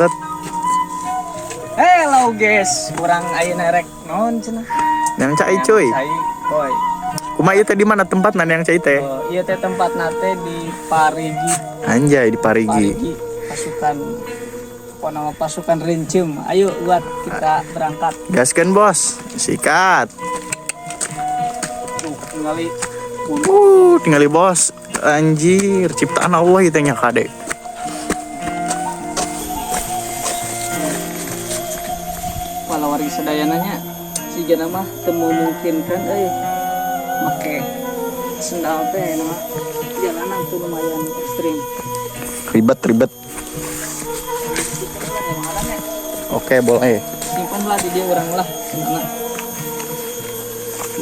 Set. Hello guys, kurang ayeuna rek naon cenah? Yang cai cuy. Cai, boy. Kumaha ieu teh di mana tempatna yang cai teh? Oh, ieu teh tempatna teh di Parigi. Anjay di Parigi. Parigi pasukan apa nama pasukan Rincem. Ayo buat kita berangkat. Gaskeun bos. Sikat. Tuh, tinggali. Tinggali bos. Anjir, ciptaan Allah ieu teh nya kade. Kalau wargi sedayananya si mah teu memungkinkan euy make sendal teh nama jalanan tuh lumayan ekstrim. Ribet-ribet. Oke, boleh. Simpan lah di dia orang lah sendalna.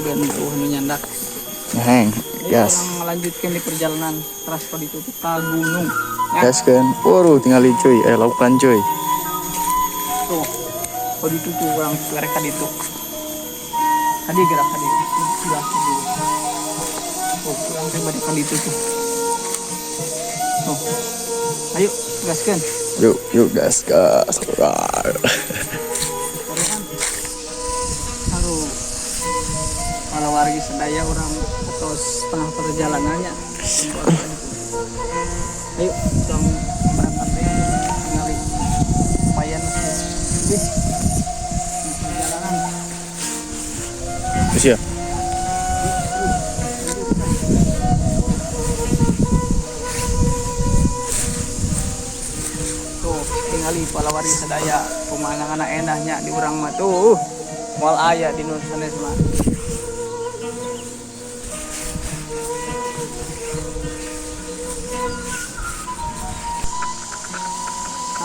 Dan nu nyandak. Heng, gas. Orang melanjutkan di perjalanan transport itu ke gunung. Ya. Gaskeun. Waduh, tinggali cuy. Lakukan cuy. Tuh. Kalau itu tuh orang mereka itu. Tadi gerak tadi. Gerak tadi. Oh, orang teh bade ka ditu tuh. Tuh. Ayo, gaskeun. Yuk, yuk gas gas. Aduh. Kalau wargi sedaya orang atau setengah perjalanannya. Ayo, orang berangkat deh. Tinggali. Lumayan sih. Perjalanan. Terus ya. Tuh, tinggali para wargi sedaya pemandangan endahnya di urang mah tuh. Moal aya di nu sanes mah.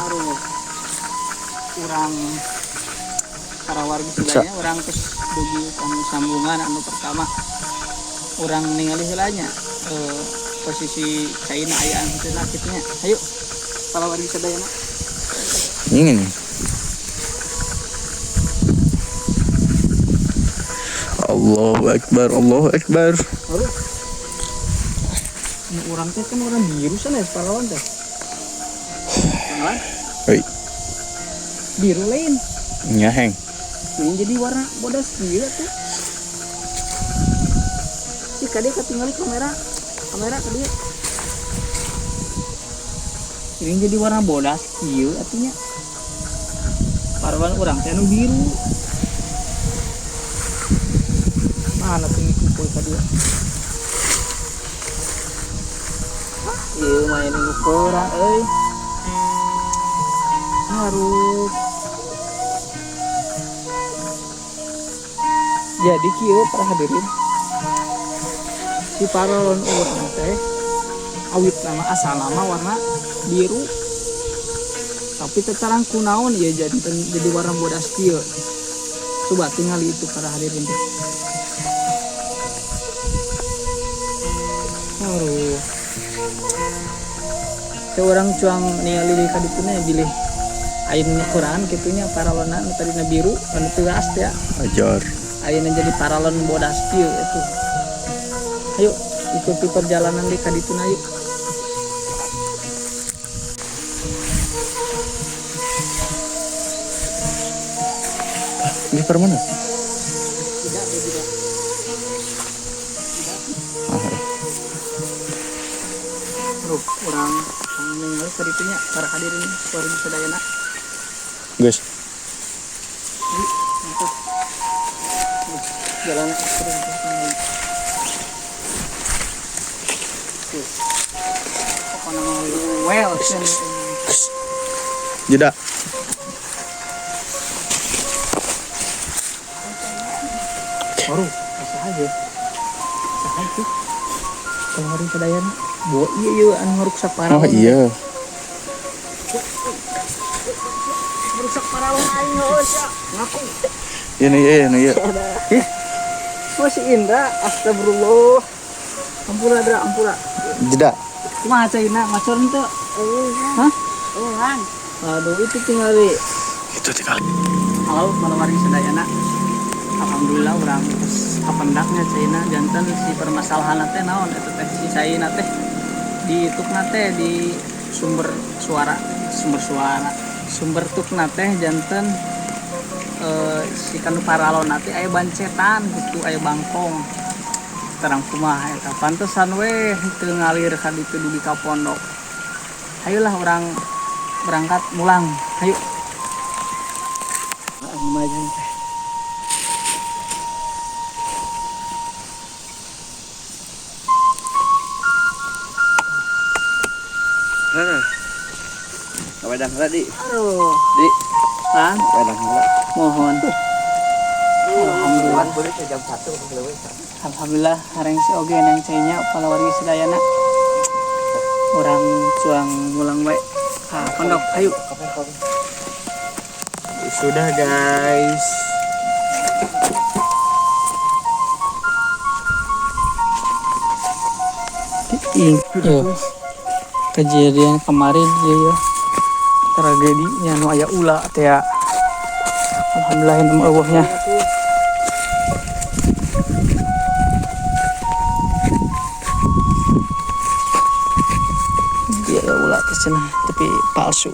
Aduh, urang para wargi sedaya urang terus dugi kanu sambungan anu pertama urang ningali heula nya posisi caina ayaan henteu kitu nya. Ayo para wargi sadayana. Ini nih. Allahu Akbar, Allahu Akbar. Aduh. Ini urang teh kan orang biru sana ya pahlawan teh. Kenalan? Hoi. Biru lain. Nya heng. Ini jadi warna bodas biru tuh. Si kade ketinggalan kamera. Kamera ke dia. Ini jadi warna bodas kieu atunya. Pahlawan urang teh anu biru. Mana tuh ini kumpul ka dia? Ieu mah ini kurang euy. Aduh. Jadi kieu para hadirin. Si paralon urang teh awit nama asal nama warna biru. Tapi tetarang kunaon ya jadi warna bodas kieu. Coba tinggal itu para hadirin teh. Aduh. Seorang cuang ningali di kadituna bilih ayeuna Quran kitunya paralona nu tadina biru anu tegas ya. Ajar. Ayeuna jadi paralon bodas kieu itu. Ayo ikuti perjalanan di kadituna yuk. Ini per mana? Tidak, tidak. Aduh, orang meninggal kaditunya para hadirin wargi sadayana. Guys. Mantap. Jalan ekstrim tuh. Pokoknya mau well. Jeda. Baru, saha aja. Saha itu? Kemarin sadayana. Bo iya iya anu ngaruksak paralon. Oh iya. Ngaruksak paralon aing heuh sia. Ngaku. Iya nih, iya nih, iya. Ih. Masih Indra, astagfirullah. Ampura, Dra, ampura. Jeda. Kumaha caina ngacor henteu? Hah? Urang. Aduh, itu tinggali. Itu tinggal. Halo, para wargi sadayana. Alhamdulillah urang terus kapendaknya caina janten si permasalahan teh naon eta teh si caina teh diitukna teh di sumber suara, sumber suara, Sumber tukna teh janten si kanu paralon teh aya bancetan gitu, aya bangkong. Terang kumaha eta, pantesan weh teu ngalir ka ditu dugi ka pondok. Ayolah, urang berangkat mulang, hayu. Lumayan teh. Hah. Wedang heula, Di. Aduh. Di, Kang, wedang heula. Mohon. Alhamdulillah. Boleh jam 1 leuwih. Alhamdulillah hareng si oge nang cainya palawargi sadayana. Urang cuang mulang we ka pondok, hayu. Sudah, guys. Yo. Kejadian kemarin dia ya. Tragedinya nu aya ula teh ya. Alhamdulillah ini mah eueuhnya. Dia aya ula teh cenah, tapi palsu.